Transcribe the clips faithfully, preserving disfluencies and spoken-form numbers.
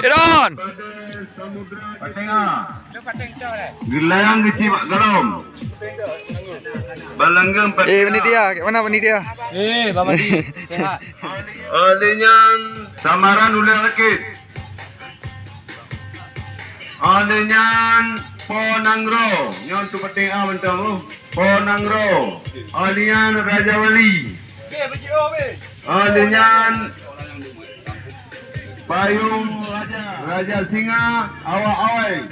Iron. Geulayang geuci bak galom. Balanggeng. Eh, panitia, kat mana panitia? Eh, Bang Madi, sehat. Oleh nyan samaran ulèe rakit. Oleh nyan Po Nanggroe, nyoe tu penting ah mantong oh. Po Nanggroe. Oleh nyan Raja Wali. Oleh nyan Payung Raja, Raja Singa, Awak Awai,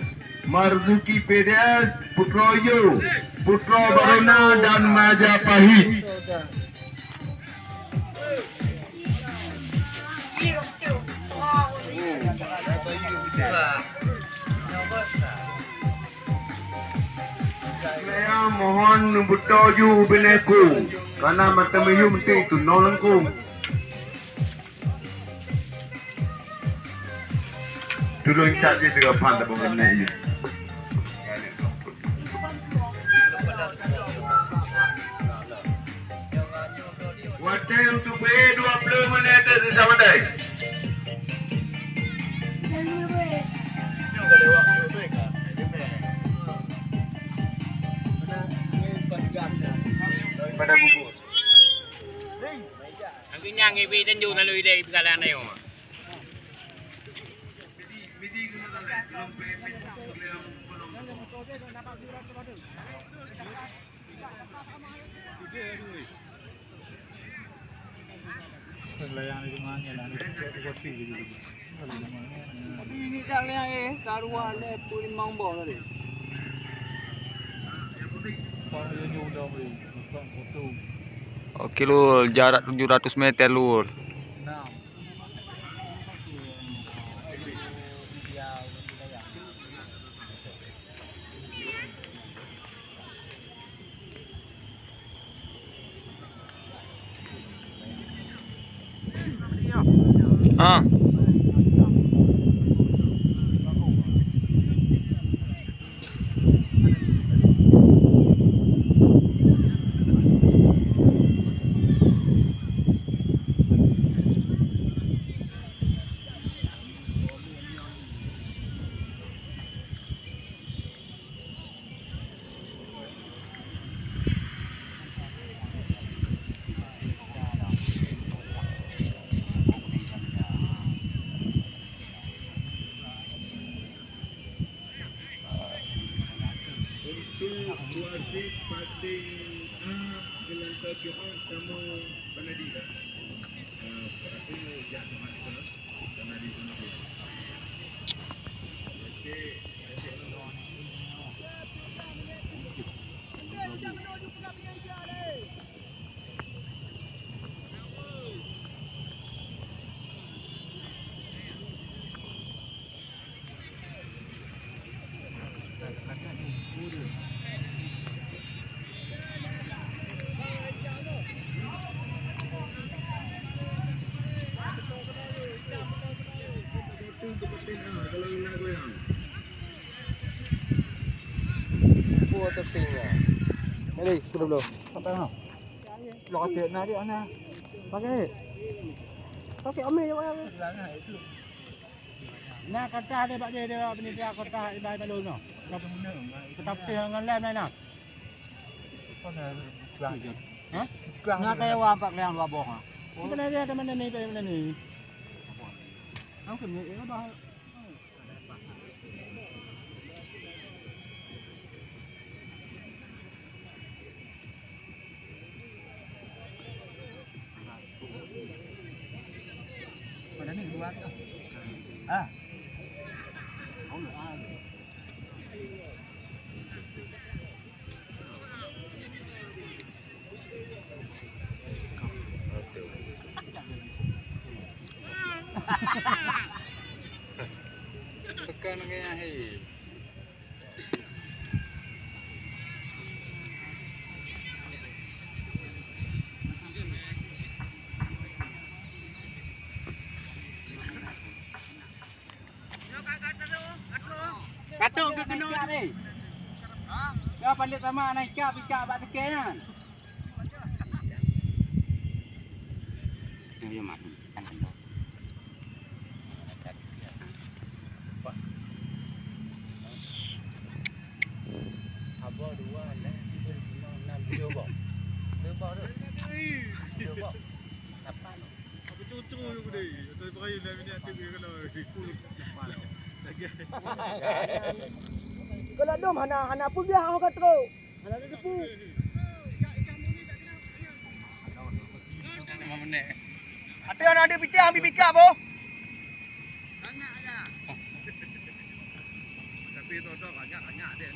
Marzuki P D S, Putroe Ijo, Putroe Baruna dan Majapahit. Saya mohon neubeutoe ju ubé nèko, karena mata miyueb meusti tunong lengkong. Tulông cak jih tiga pan tapeumeunèk jih. Watèe untuk bri dua puluh menit sisa watèe. Pada gugur. Angkeunyang ibi tanjong lalu idai peukalan ayo. Oke, Lul, jarak tujuh ratus meter, Lul. Ah. Untuk wasit partai A, geulangkah Johor sama Banadi lah. Ah, berarti jak sama juga. Jadi, sudah belum? Sampai mana? Lokasi na dia na. Pakai. Pakai ambil je orang. Na kertas dia bak dia, dia panitia kertas ibai balon tu. Kertas putih ngon lem lain na. Hah? Na kaya wang empat yang dua boh ha. Itu na dia teman ni, teman ni. Aku kena ya bah. Tekan dengan akhir. Katong ke keunoe ni. Ya, pandai sama anak ikat, ikat bak teke nyan. Kalau dom hana, hana peugah awak ka trok. Hana ada teupeu. Ateueh aneuk pitiang bibika boh. Tapi tu tu banyak banyak dia.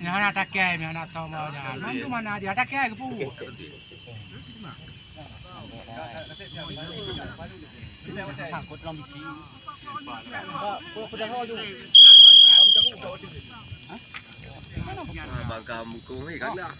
Nyan hana takée, nyan hana tomo nyan. Nyan tu mana dia takée geupeu. Sangkot lam biji. Bangka mukung ni kan dah.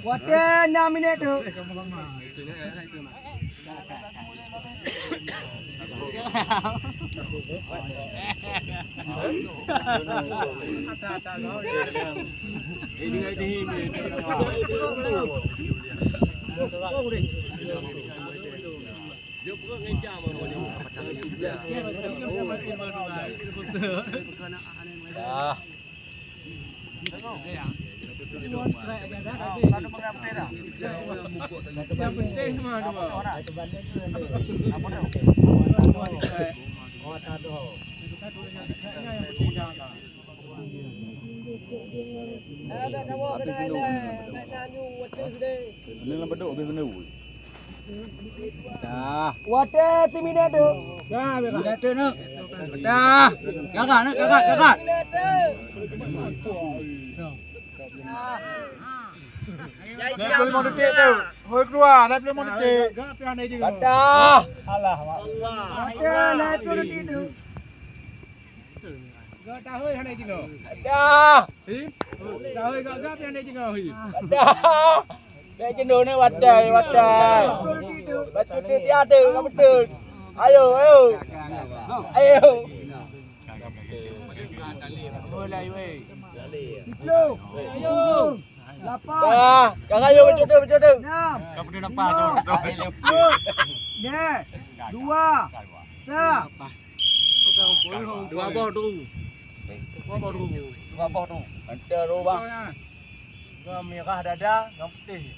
Watèe enam minit tu. Dah. Ini lam bedok, habis benda. Dah. Watèe siminèt tu. Dah, minèt tu, nak. Dah. Garak, nak, garak, garak. Dah, puluh lima detik tu. Hoi, keluar, dah puluh lima detik. Dah. Allah. Dah, dah puluh detik tu. Gak tahoi hana jingok. Dah. Hi? Tahoi gak-gak pih hana jingok, hi. Dah. Dah jenuh ni, watèe, watèe. Batu titik ada, enggak betul. Ayo, ayo. Ayo. Sepuluh. Ayo. Lapan. Dah. Jangan ayo, betul, betul, betul. Enam. Kamu dah nampak tu. Tujuh. Neh. Dua. Sa. Dua boh tu. Dua boh tu. Dua boh tu. Antara dua, bang. Dua merah dada, yang putih.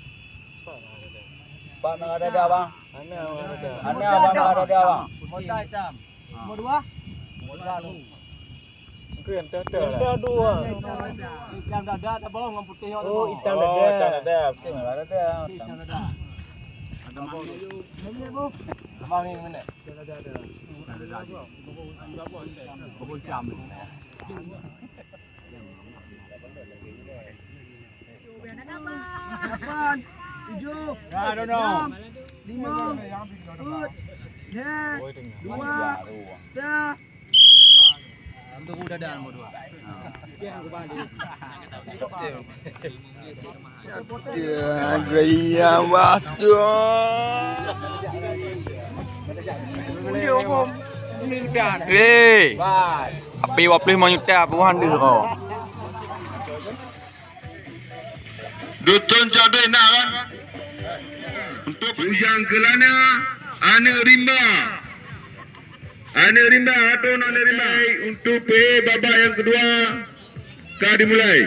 Empat merah dada, bang. Ana merah dada. Ana, bang, merah dada, bang. Mota hitam. Nombor dua. Nombor dua tu. Itu yang tete lah. Ada dua. Hitam dada, ada boh, yang putih. Oh, hitam dada. Oh, hitam dada. Putih merah dada. Hitam dada. Ada boh. Lapan, tujuh, enam, lima, empat, tiga, dua, satu. Ya, gaya bosku. Eh, pi dua puluh lima juta puluhan deh kau. Dusun cabe na kan? Untuk Ujang Kelana, aneuk rimba. Aneuk rimba, atau aneuk rimba. Untuk P A babak yang kedua ka dimulai.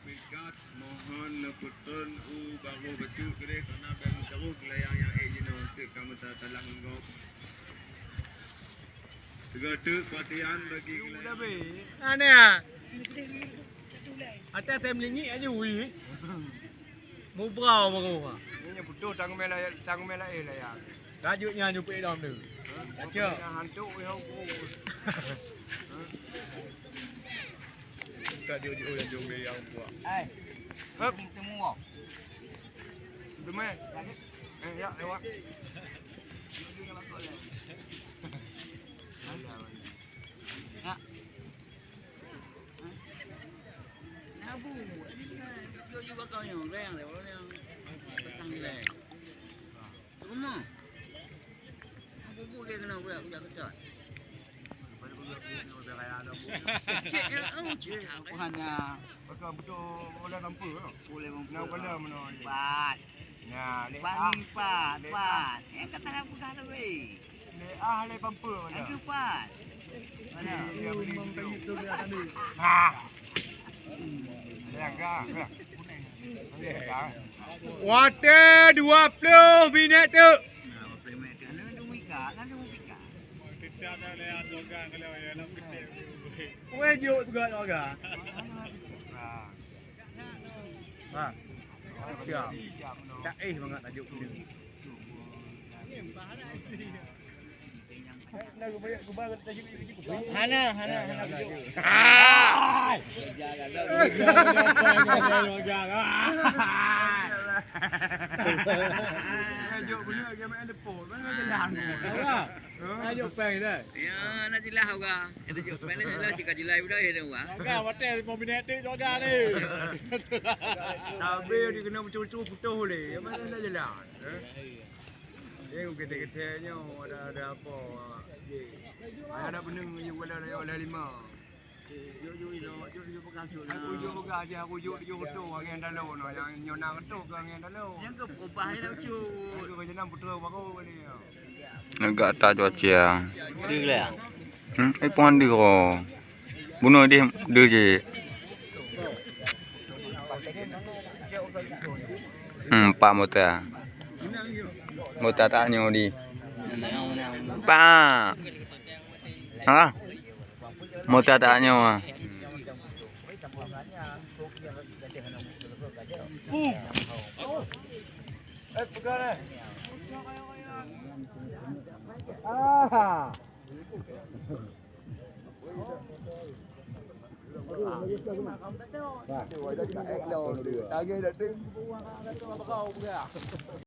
Peringkat mohon neupeutrön u barôh bacut keudeh, karena ban barôh geulayang nyang ék jinoe eunteuk ka meusalah ngon gob. Sigoe teuk perhatian bagi geulayang. Aneh ah. Até tem lingi aju ui. Mubrau baru ha. Ini putôh tanggung mela, tanggung mela eh lah ya. Tajuk nyan jupuk dalam tu. Acok. Hantu weh hau. Tak dia dia yang jom yang buat. Hai. Hop. Temu. Temu. Eh, ya, lewat. Nak. Nabu. Jujur bakal nyong, leng leh, orang yang petang leh. Rumah. Aku buat dia kena buat, aku jak ketat. Cik, ya, oh, cik. Bukannya. Betul, betul, oleh lampu. Oleh lampu. Nak kena mana? Empat. Nah, leh ah. Empat, empat. Yang kata lampu dah lebih. Lé ah, lé pampu mana? Laju pat. Mana? Dia beli dulu. Ah. Lé ah, ah. Watèe dua ploh minèt teuk. Nah, dua ploh minèt teuk. Lalu demi ka, lalu demi ka. Weh, jok juga, juga. Ha. Ya. Tak eh bangat tajuk ni. Hana, hana, hana. Hai. Tajuk peng dah. Ya, nak jelas orang. Kata jok peng ni jelas, cika jilai budak ya dah orang. Agak watèe lima minit tu juga ni. Tapi dia kena betul-betul putus leh. Yang mana nak jelas? Eh? Dia kata-kata nyo ada, ada apa? Ada penuh, wala, wala lima. Jok, jok, jok, jok, jok pegang jok lah. Aku jok pegang aja, aku jok, jok betul, angin dalam no. Yang nyo nak betul ke angin dalam? Yang ke berubah je dah, jok. Aku macam mana putra baru ni. Negak ta cuaca. Deuh lah. Hmm, eh, puan deuh ko. Bunoe deuh, deuh je. Hmm, empat mota. Mota tak nyoe di. Pak. Ha? Mota tak nyoe. Ah.